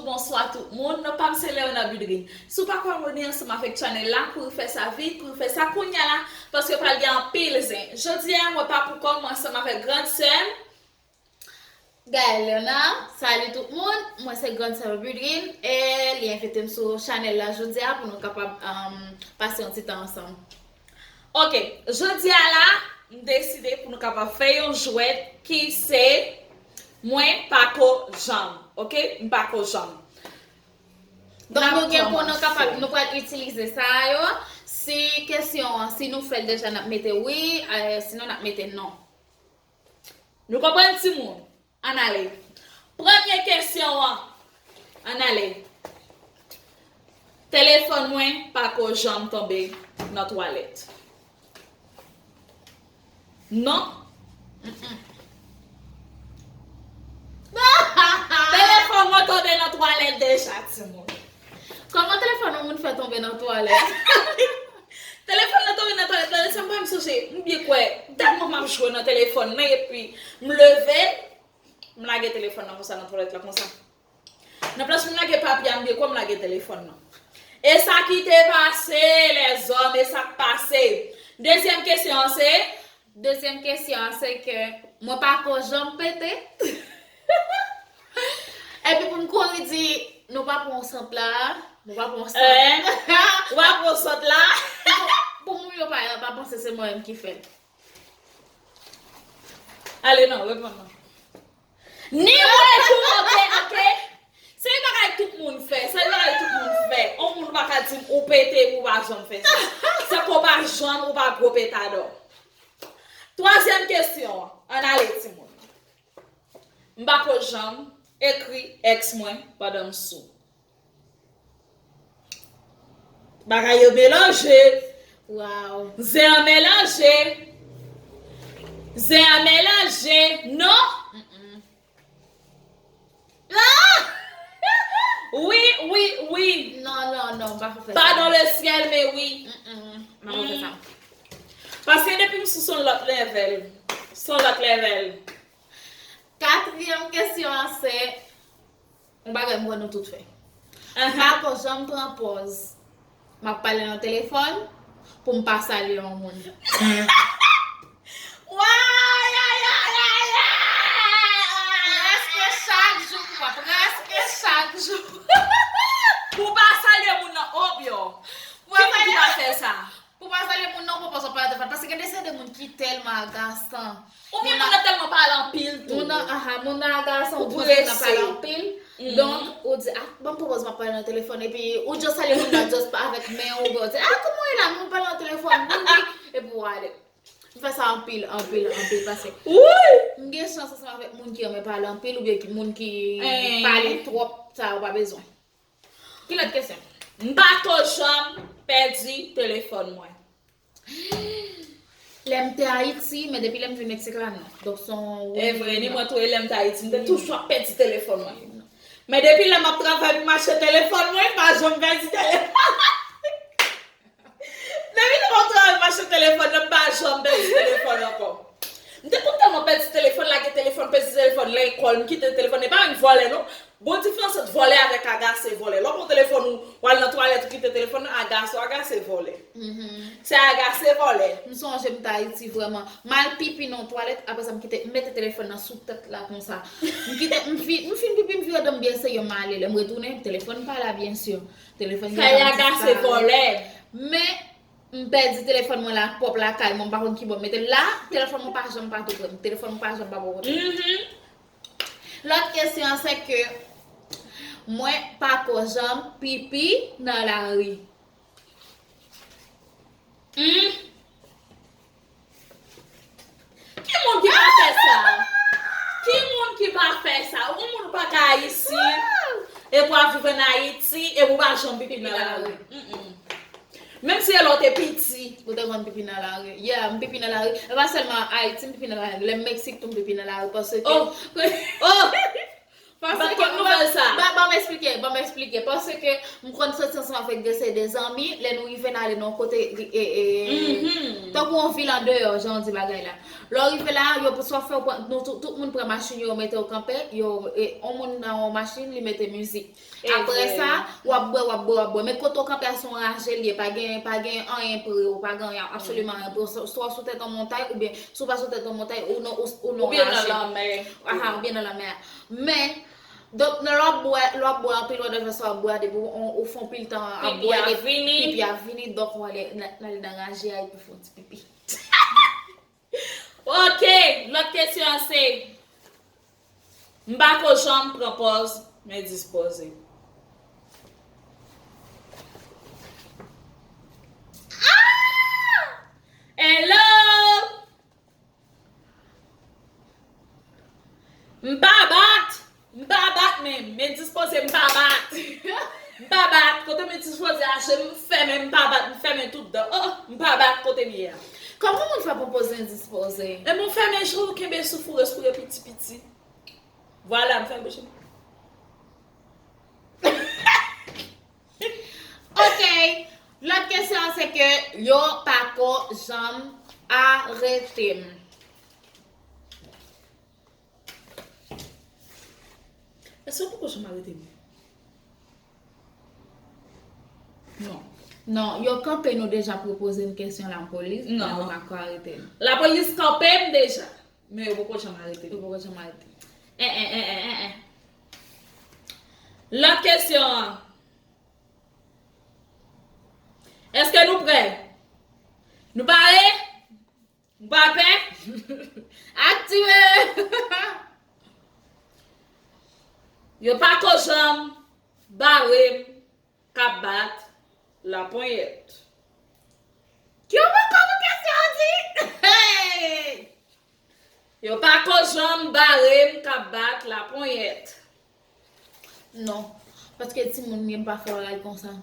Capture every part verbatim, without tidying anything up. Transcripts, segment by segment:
Bonswa tout moun, non pa m se Leona Budrine. Si w pako abòne ansanm avèk chanèl la, kouri fè sa vit, kouri fè sa kounya la, paske pral gen anpil zen. Jodi a, mwen pa poukò m, mwen ansanm avèk grann sè m. Gaëlle Leona, salut tout moun, mwen se grann sè Budrine, e li envite m sou chanèl la jodi a pou nou kapab um, pase yon ti tan ansanm. Ok, jodi a la, m deside pou nou kapab fè yon jwèt ki se mwen pako janm, ok? M pako janm. Donk nou gen pou nou kapab, nou pral itilize sa yo. Si kesyon an, si nou fè l deja, n ap mete wi, eh, sinon n ap mete non. Nou konprann timoun? Ann ale. Premye kesyon an. Ann ale. Telefòn mwen pako janm tonbe nan twalèt. Non. Telefòn mwen tonbe nan twalèt deja, timoun. Kòman telefòn yon moun fè tonbe nan twalèt? Telefòn nan tonbe nan twalèt la, sa m pa m sonje. M byen kwè, dat mwen m ap jwe nan telefòn nan, epi m leve, m lage telefòn nan konsa nan twalèt la, konsa. Nan plas pou m lage papye a, m byen kwè m lage telefòn nan. E sa ki te pase, lèzòm, e sa k pase. Dezyèm kesyon an se? Dezyèm kesyon an se ke mwen pako janm pete. Epi pou m kouri di, nou pa pran sant la, nou pa pran sant. Eh, ou pa pran sant la. Pou, pou moun yo pa, pa panse se mwen menm ki fè l. Ale non, reponn non. Ni mwen tou, ok, ok. Se yon bagay tout moun fè, se yon bagay tout moun fè. On moun pa ka di m ou pete epi ou pa janm fè sa. Se ke w pa janm, ou pa gwo petadò. Twazyèm kesyon an, ann ale timoun. M pako janm ekri èks mwen pandan m sou. Bagay yo melanje. Waw. Zen an melanje. Zen an melanje. Non? Mm-mm. Ah! Wi, wi, wi. Non, non, non, m pa fè sa. Pardon le ciel, men wi. Mm-mm, m pa fè sa. Paske depi m sou, se yon lòt level. Se yon lòt level. Katriyèm kesyon an se, yon bagay m wè nou tout fè. Ahan. M pako janm pran pòz m ap pale nan telefòn pou m pa salye yon moun. Way, ay, ay, ay, ay! Prèske chak jou, papa, prèske chak jou. Pou w pa salye moun nan, oh, byo. Ki moun ki pa fè sa? Pou pa salye moun nan, ou pa bezwen pale telefòn. Paske gen de seri de moun ki tèlman agasan. Oubyen moun nan tèlman pale anpil tou. Moun nan, aha, moun nan agasan, ou panse moun nan pale anpil. Donk, ou di, ah, ban m pran pòz m ap pale nan telefòn. Epi, ou just salye moun nan just avèk men ou, ou di, ah, kòman w ye la, moun pale nan telefòn, moun ki, epi w ale. M fè sa anpil, anpil, anpil, paske m gen chans ansanm avèk moun ki renmen pale anpil, oubyen ki, moun ki pale twòp, sa yo pa bezwen. Ki lòt kesyon? M pa ko janm pèdi telefòn mwen. Lè m te Ayiti, men depi lè m vin Meksik la, non. Donk, se yon... E vre, ni mwen tou, e lè m te Ayiti, m te toujou ap pèdi telefòn mwen. Men depi lè m ap travay pou m achte telefòn mwen, m pa janm pèdi telefòn. Depi lè m ap travay pou m achte telefòn, m pa janm pèdi telefòn ankò. M te konn tèlman pèdi telefòn, lage telefòn, pèdi telefòn, lekòl, m kite telefòn, e pa menm vòlè, non. Bon diferans ant vòlè avèk agase vòlè. Lè w pran telefòn ou, w al nan twalèt ou kite telefòn nan, agase w agase vòlè. Se agase vòlè. M sonje m t Ayiti vrèman. M al pipi nan twalèt, apre sa m kite, m mete telefòn nan sou tèt la konsa. M kite, m fi-, m fin pipi, m vire do m byen serye, m ale. Lè m retounen, telefòn pa la, byen si. Telefòn gen tan disparèt. Sa e agase vòlè. Men, m pèdi telefòn mwen la, pwòp lakay mwen, m pa konn kibò m mete l la. Telefòn mwen pa janm pa tou pre m. Telefòn mwen pa janm pa bò kote m. Lòt kesyon an se ke mwen pa ko janm pipi nan lari. Hmm. Ki moun ki pa fè sa? Ki moun ki pa fè sa? Ou moun ou pa ka isi, epi w ap viv ann Ayiti, epi w pa janm pipi nan lari. Mm-mm. Menm si e lè w te piti. Ou te konn pipi nan lari. Yeah, m pipi nan lari. E pa sèlman Ayiti, m pipi nan lari. Lè m Meksik tou, m pipi nan lari. Paske... Oh! Oh! Paske... Ban m nouvèl sa. Ban, ban m Eksplike, ban m eksplike. Paske m konn soti ansanm avèk de, se de zanmi, lè nou rive n ale nan yon kote, e, e, tankou yon vil andeyò, jan w di bagay la. Lè w rive la, yo pou sa fè, w pran, nou, tout, tout moun pran machin yo, yo mete yo kanpe, yo, e, yon moun nan yon machin, li mete mizik. Apre sa, w ap bwè, w ap bwè, w ap bwè. Men kote w kanpe a se yon raje l ye, pa gen, pa gen anyen pre w, pa gen anyen, absoliman anyen pre w. Swa, swa w sou tèt yon montay, oubyen si w pa sou tèt yon montay, ou nan, ou, ou nan yon raje. Oubyen nan lanmè. Aha, oubyen nan lanmè a. Men, donk, nan lè w ap bwè, lè w ap bwè anpil, whatever sa w ap bwè, depi w, ou fè anpil tan ap bwè, pipi a vini, donk w ale, n, n ale nan raje a epi w fè yon ti pipi. Ok, lòt kesyon an se, m pa ko janm pran pòz m endispoze. Ah! Hello! M pa bat! M pa bat menm! M endispoze, m pa bat! M pa bat! Kote m endispoze a, je m fèmen, m pa bat, m fèmen tout dan. Oh, m pa bat kote m ye a. Kòman moun fè pran pòz endispoze? E bon, fèmen je w, kenbe souf ou, respire piti piti. Vwala, m fèmen bouch mwen. Ok. Lòt kesyon an se ke yo pa ko janm arete m. Èske w poko janm arete m? Non. Non, yo kanpe nou deja pou yo poze n kesyon lapolis, men yo pa ko arete n. Lapolis kanpe m deja, men yo poko janm arete m. Yo poko janm arete m. En, en, en, en, en, en. Lòt kesyon an. Èske nou prè? Nou pare? Nou pa pè? Aktive! Yo pa ko janm bare m k ap bat laponyèt. Ki yon bon kòman kesyon an di? Hey! Yo pa ko janm bare m k ap bat laponyèt. Non, paske timoun m ye, m pa fè bagay konsa.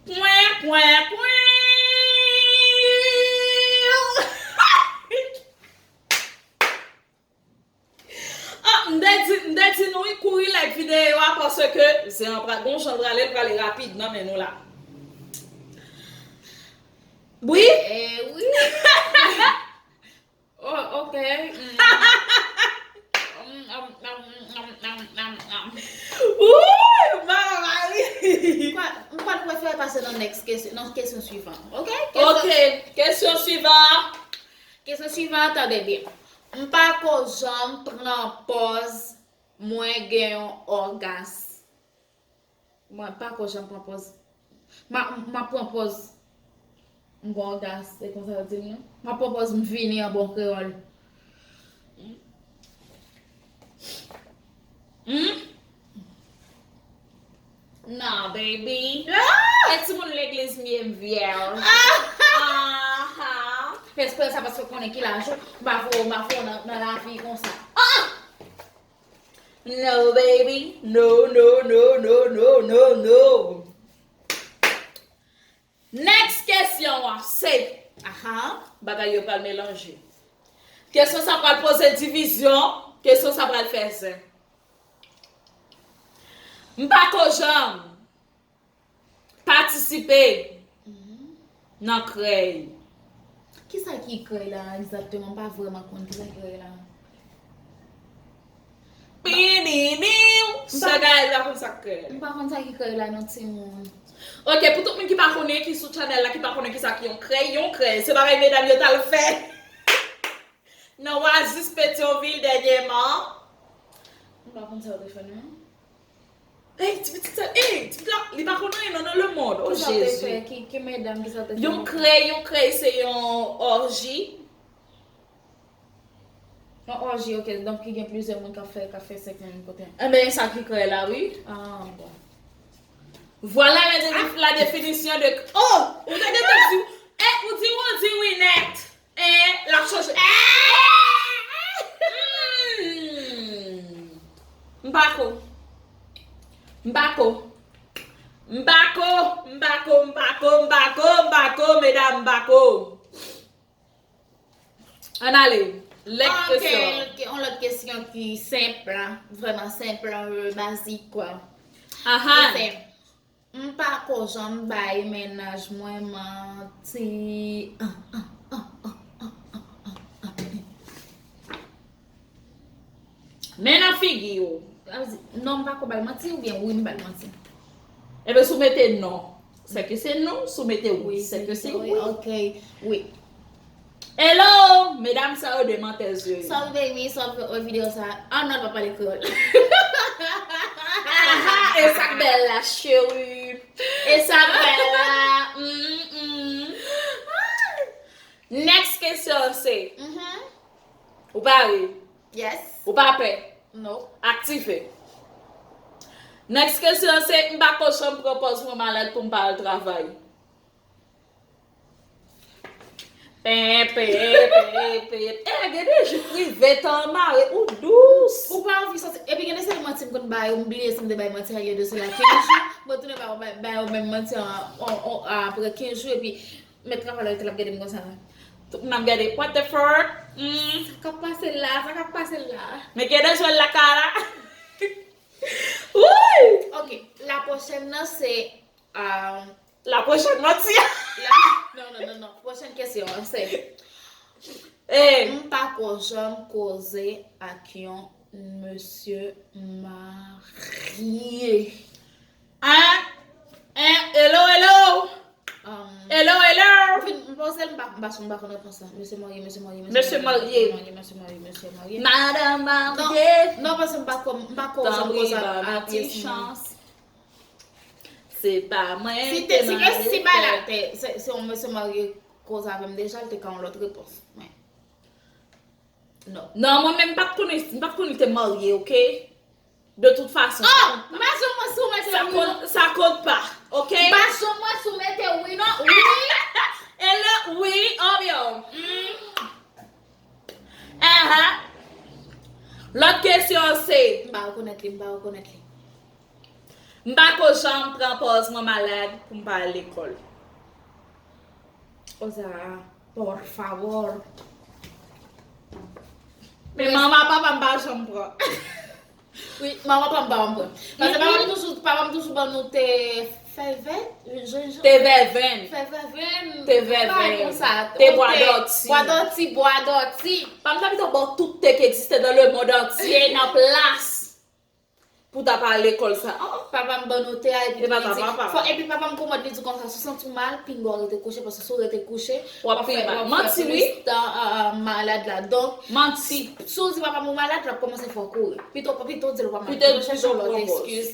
Pwen, pwen, pwen. Ah, m te di, m te di nou wi, kouri like videyo a, paske zen an pral gon jan l prale, l prale rapid nan men nou la. Wi. Eh, wi. Oh, ok. Mm. Mm, mm, mm. Wouy, Mama Marie. M pa, m pa prefere pase nan next kesyon, nan kesyon swivan. Ok? Kesyon, ok, kesyon swivan. Kesyon swivan, tande byen. M pa ko janm pran pòz mwen gen yon ògas. Mwen pa ko janm pran pòz. M a, m ap pran pòz. M gon ògas, se konsa yo di m, non? M ap pran pòz m vini an bon kreyòl. Hmm? Non, baby. Ah! E timoun legliz m ye, m vyèj. Ah! Aha. Espre sa paske konnen ki laj ou, m pa voye, m pa voye nan, nan lavi konsa. Ah! No, baby. No, no, no, no, no, no, no. Next kesyon an se, aha, bagay yo pral melanje. Kesyon sa pral poze divizyon, kesyon sa pral fè zen. M pa ko janm patisipe nan krèy. Kisa ki krèy la egzakteman? M pa vrèman konn kisa ki krèy la. Binibiw! Sè Gaëlle pa konn sa k krèy. M pa konn sa ki krèy la non, timoun. Ok, pou tout moun ki pa konnen, ki sou chanèl la, ki pa konnen kisa ki yon krèy, yon krèy se bagay medam yo t al fè nan Oasis Petyonvil dènyèman. M pa konn sa yo te fè non. Ey, ti pitit sa, ey, ti pitit la, li pa konn anyen non nan lemonn. Oh, Jezi. Ki, ki medam, kisa w te fè? Yon krèy, yon krèy se yon òji. Yon òji, ok, donk ki gen plizyè moun k ap fè, k ap fè sèks nan menm kote. Enben, e sa ki krèy la, wi. Ah, bon. Voilà la, la définition de, oh, ou tande tèks di, eh, ou di, ou di wi nèt. Eh, l ap chanje. Hmm. M pa ko. M pa ko. M pa ko, m pa ko, m pa ko, m pa ko, m pa ko, medam, m pa ko. Ann ale. Lèt kesyon. Ok, yon lòt kesyon. Kesyon ki senp, vrèman senp, euh, bazik, kwa. Aha. M pa ko janm bay mennaj mwen manti. Men nan figi yo. Non, m pa ko bay manti oubyen wi, m bay manti. Ebe, si w mete non, se ke se non. Si w mete wi, se ke se wi. Ok, wi. Hello, medam sa yo de mantèz yo ye. Sorry baby, sorry pou videyo sa. Ah non, pa pale kreyòl. Aha, e sa k bèl la, cheri. E sa k bèl la. Mm, mm. Next kesyon se, Mhm. ou pare? Yes. Ou pa pè? No. Aktive. Next kesyon se, m pa ko janm pran pòz mwen malad pou m pa al travay. Pen, pen, pen, pen. E, gen de jou prive tan mare, ou dous. Ou pa anvi sòti. Epi gen de seri manti m konn bay, m bliye si m te bay manti a, gen de seri a kenz jou. Mwen tounen bay, bay, bay yo menm manti an, an, an, apre kenz jou, epi mèt travay la, yo te l ap gade m konsa. Tout moun ap gade, what the fuck? Mm. Sa k ap pase la, sa k ap pase la. Men gen de jwèl la kara. Wouy! Ok, la pwochèn nan se, euh, La pwochèn manti. La, non, non, non, non. Pwochèn kesyon an se, Eh, m pa ko janm koze ak yon mesye marye. Hein? Hein? Hello, hello. Um, Hello, hello. Vin, m poze l, m pa, m pa, m pa konn repons la. Mesye marye, mesye marye, Mesye marye. Mesye marye, mesye marye. Madanm Non, marye. Non, paske m pa ko, m pa ko janm Tanpri, koze ba m ak ti mesye. Chans. Se pa mwen Si ki te, si ke si bay la te te, se, se yon mesye marye koze avè m deja, l te ka yon lòt repons. Men, non. Non, mwen menm m pa t konnen, m pa t konnen li te marye, ok? De tout fason. Oh! M pa janm wè si w mete Sa wi, kont, non. Sa kont pa, ok? M pa janm wè si w mete wi, non. Wi! E le wi, oh yo. Mm. Aha. Lòt kesyon se, M pa rekonèt li, m pa rekonèt li. m pa ko janm pran pòz mwen malad pou m pa al lekòl. O sea, por favor. Men manman papa m pa janm pran. Wi, manman pa m pa m pran. Paske papa m toujou, papa m toujou ban nou te fè vè, jenjanm. Te vèvenn. Fè vèvenn. Te Bagay vèvenn. Konsa. Te bwa dòti. Bwa dòti, bwa dòti. Pa m ta pito ban tout te ki egziste dans le monde entier nan plas. Pou ta pa al lekòl sa. Ah, Papa m ban nou te a, epi E pa ta li di, papa. Fò, epi papa m konprann li di konsa, si w santi w mal, pinga w rete kouche, paske si w rete kouche, W ap pi mal. Manti, wi. Tan, ah, ah, malad la. Donk, Manti. Si w di papa m ou malad, l ap kòmanse fè w kouri. Pito, pito w di l ou pa malad. Pito, Pito chèche yon pito lòt pran pòz. Eskiz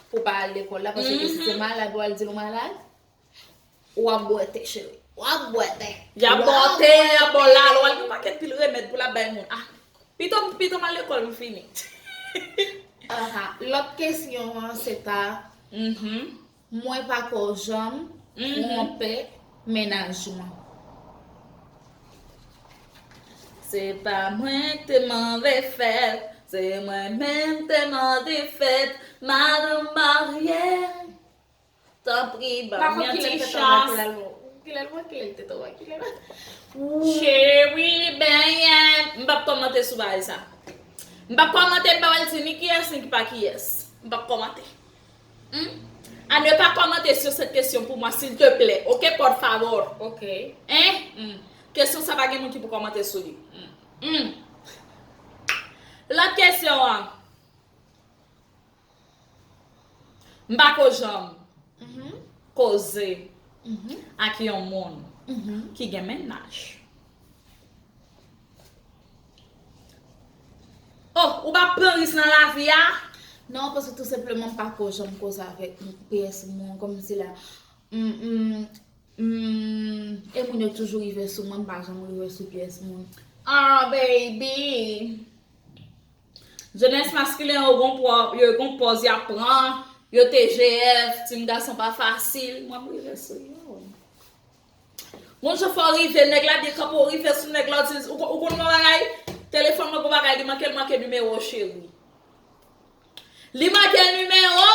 pou pa al lekòl la, paske si se malad ou al di l ou malad, w ap bwete, cheri. W ap bwete. Y ap bòte, y ap bò lalo, al gen pakèt pil remèd pou l ap bay moun. Ah, pito, pito m al lekòl, m fini. Aha. Lòt kesyon an, se ta, Mhm. mwen pa ko janm Mhm. twonpe mennaj mwen. Se pa mwen ki te mande fèt, se mwen menm ki te mande fèt, madanm marye. Tanpri, ban m yon ti chans. Kilè l manke l te tonbe, kilè l manke. Cheri, benyen. M p ap kòmante sou bagay sa. M p ap kòmante, m pa pral di ni kiyès, ni ki pa kiyès. M p ap kòmante. Hmm? À ne pas commenter sur cette question pour moi, s'il te plaît. Ok, por favor. Ok. Hein? Hmm. Kesyon sa pa gen moun ki pou kòmante sou li. Hmm. Lòt kesyon an. M pa ko janm Mhm. koze Mhm. ak yon moun Mhm. ki gen mennaj. Oh, ou pa pran risk nan lavi a? Non, paske tou senpleman m pa ko janm koze avèk pyès moun, kòmsi la, m, m, m, e moun yo toujou rive sou mwen, m pa janm rive sou pyès moun. Ah, baby. Jenès maskilen yo gon pò-, yo gon pòz y ap pran, yo T G F, timoun gason pa fasil. Mwen m rive sou yo. Moun jan fò rive, nèg la dekanpe w rive sou nèg la, w di, ou, ou konn yon bagay? Telefòn mwen gon bagay, li manke, li manke nimewo, cheri. Li manke nimewo!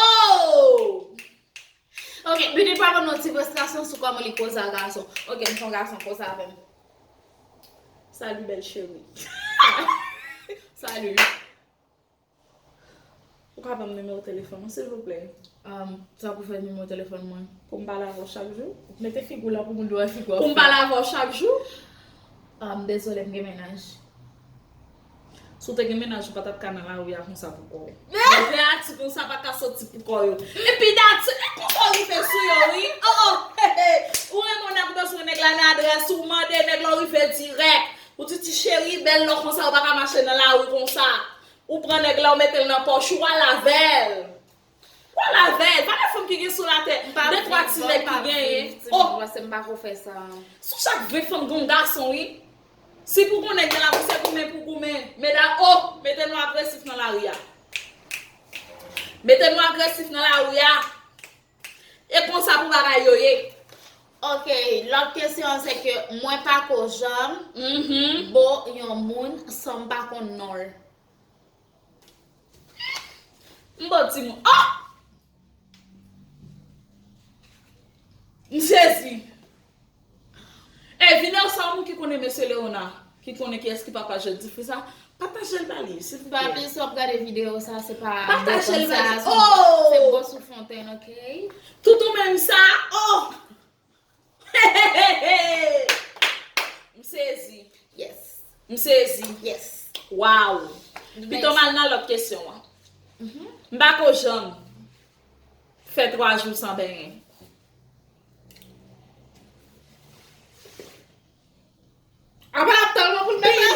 Ok, Bini pa ban nou ti prestasyon sou kòman li koze ak gason. Ok, m se yon gason, koze avè m. Salut, belle chérie. Salut. Ou ka ban m nimewo telefòn ou, silvouplè? Um, sa pou fè nimewo telefòn mwen? Pou m pale avè w chak jou? Mete figi w la pou moun yo wè figi w. Pou m pale avè w chak jou? Um, dezole, m gen mennaj. Si w te gen mennaj, ou pa t ap ka nan lari a konsa pou kò w. Mwen kreyatif konsa pa ka soti pou kò yo. Epi dati, e konsa w rive sou yo, wi. Oh, oh, he, he. Ou renmen yon nèg, ou bezwen nèg la nan adrès ou, ou mande nèg la, ou rive dirèk. Ou di, ti cheri, bèl lò konsa, ou pa ka mache nan lari konsa. Ou pran nèg la, ou mete l nan pòch ou, w al avè l. W al avè l. Pa gen fanm ki gen sou latè. De twa ti nèg ki genyen. Oh! Paske m pa ko fè sa. Sou chak ven fanm gen yon gason, wi. Si pou konnen gen lavi, se goumen pou goumen. Medam, oh, mete nou agresif nan lari a. Mete nou agresif nan lari a. E konsa pou bagay yo ye. Ok, lòt kesyon an se ke mwen pa ko janm bo yon moun san m pa konn non l. M bo timoun. Oh! M sezi. E videyo sa, moun ki konnen mesye Leona, ki konnen kiyès ki papa Jel di fi sa, pataje l ba li, silvouplè. Papi, si w ap gade videyo sa, se pa bo konsa, se bo sou fontenn, ok? Tout ou menm sa, oh! M sezi. Yes. M sezi. Yes. Wow. Pito m al nan lòt kesyon an. M pa ko janm fè twa jou san benyen. Apa l ap tann mwen pou l mete.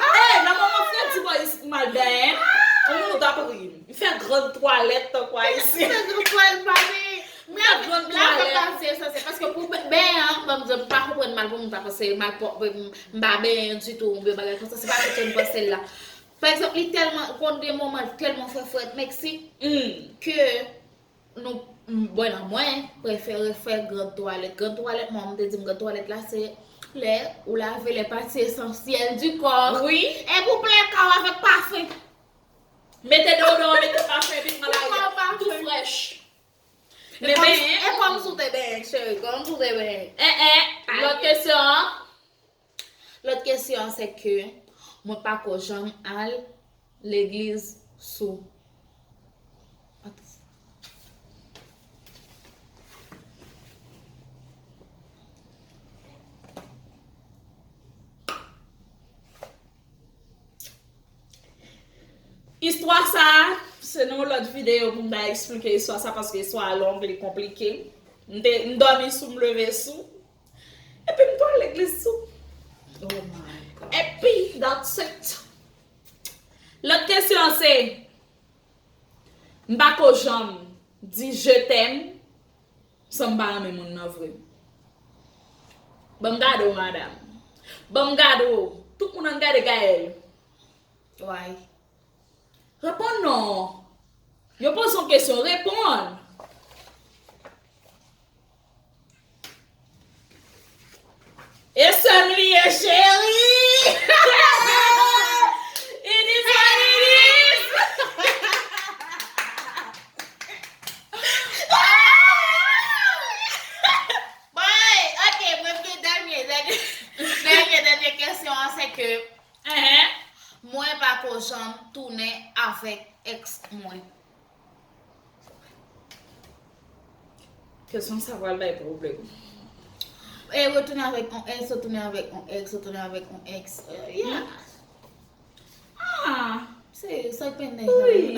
Eh, nan moman fredi bò isit m al benyen, yon moun t ap ri m. M fè grann twalèt tankou ayisyen. M fè grann twalèt, papi. M fè grann twalèt. Paske pou benyen an, ban m di w, m pa konprann mal pou moun ta panse mal, m pa benyen ditou, oubyen bagay konsa, se pa sa ke m panse l la. Pa egzanp, li tèlman, konn gen moman, li tèlman fè frèt Meksik, ke nou, m, bon, mwen, prefere fè grann twalèt. Grann twalèt, manman m te di m, grann twalèt la, se lè ou lave les parties essentielles du corps. Wi. Epi ou plen kò w avèk pafen. Mete deodoran, mete pafen, epi pran lari a. Tou frèch. Men benyen. E kòmsi w te benyen, cheri, kòmsi w te benyen. Eh, eh, lòt kesyon an. Lòt kesyon an se ke mwen pa ko janm al legliz sou. Istwa sa, se nan yon lòt videyo pou m ta eksplike istwa sa, paske istwa a long, li konplike. M te, m dòmi sou, m leve sou. Epi m tou al legliz tou. Oh my God. Epi, that's it. Lòt kesyon an se, m pa ko janm di je t'aime san m pa renmen moun nan vre. Ban m gade w, madanm. Ban m gade w. Tout moun ann gade Gaëlle. Why? Reponn non. Yo poze yon kesyon, reponn. E sè m li ye, cheri. It is what it is. Bon, ok, mwen gen dènye, dènye, dènye, dènye kesyon an, se ke Ehe. Mwen pa ko janm tounen avèk ex mwen. Kesyon sa pral bay pwoblèm. E retounen avèk yon ex, retounen avèk yon ex, retounen avèk yon ex. Euh, yeah. Ah. Se sa k pende. Wi.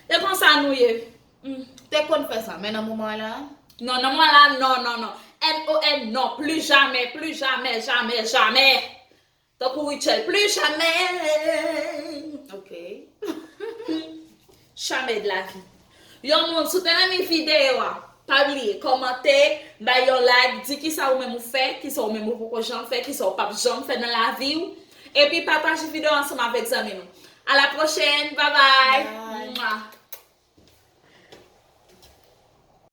E konsa nou ye. Mm. Te konn fè sa, men nan moman la. Non, nan moman la, non, non, non. N O N, non, plus jamais, plus jamais, jamais, jamais. Tankou Rutshelle, plus jamais. Ok. Jamais de la vie. Yon moun, si w te renmen videyo a, pa bliye kòmante, bay yon like, di kisa ou menm ou fè, kisa ou menm ou poko janm fè, kisa ou p ap janm fè nan lavi w. Epi pataje videyo ansanm avèk zanmi nou. A la pwochèn, babay. Bye. Mwa.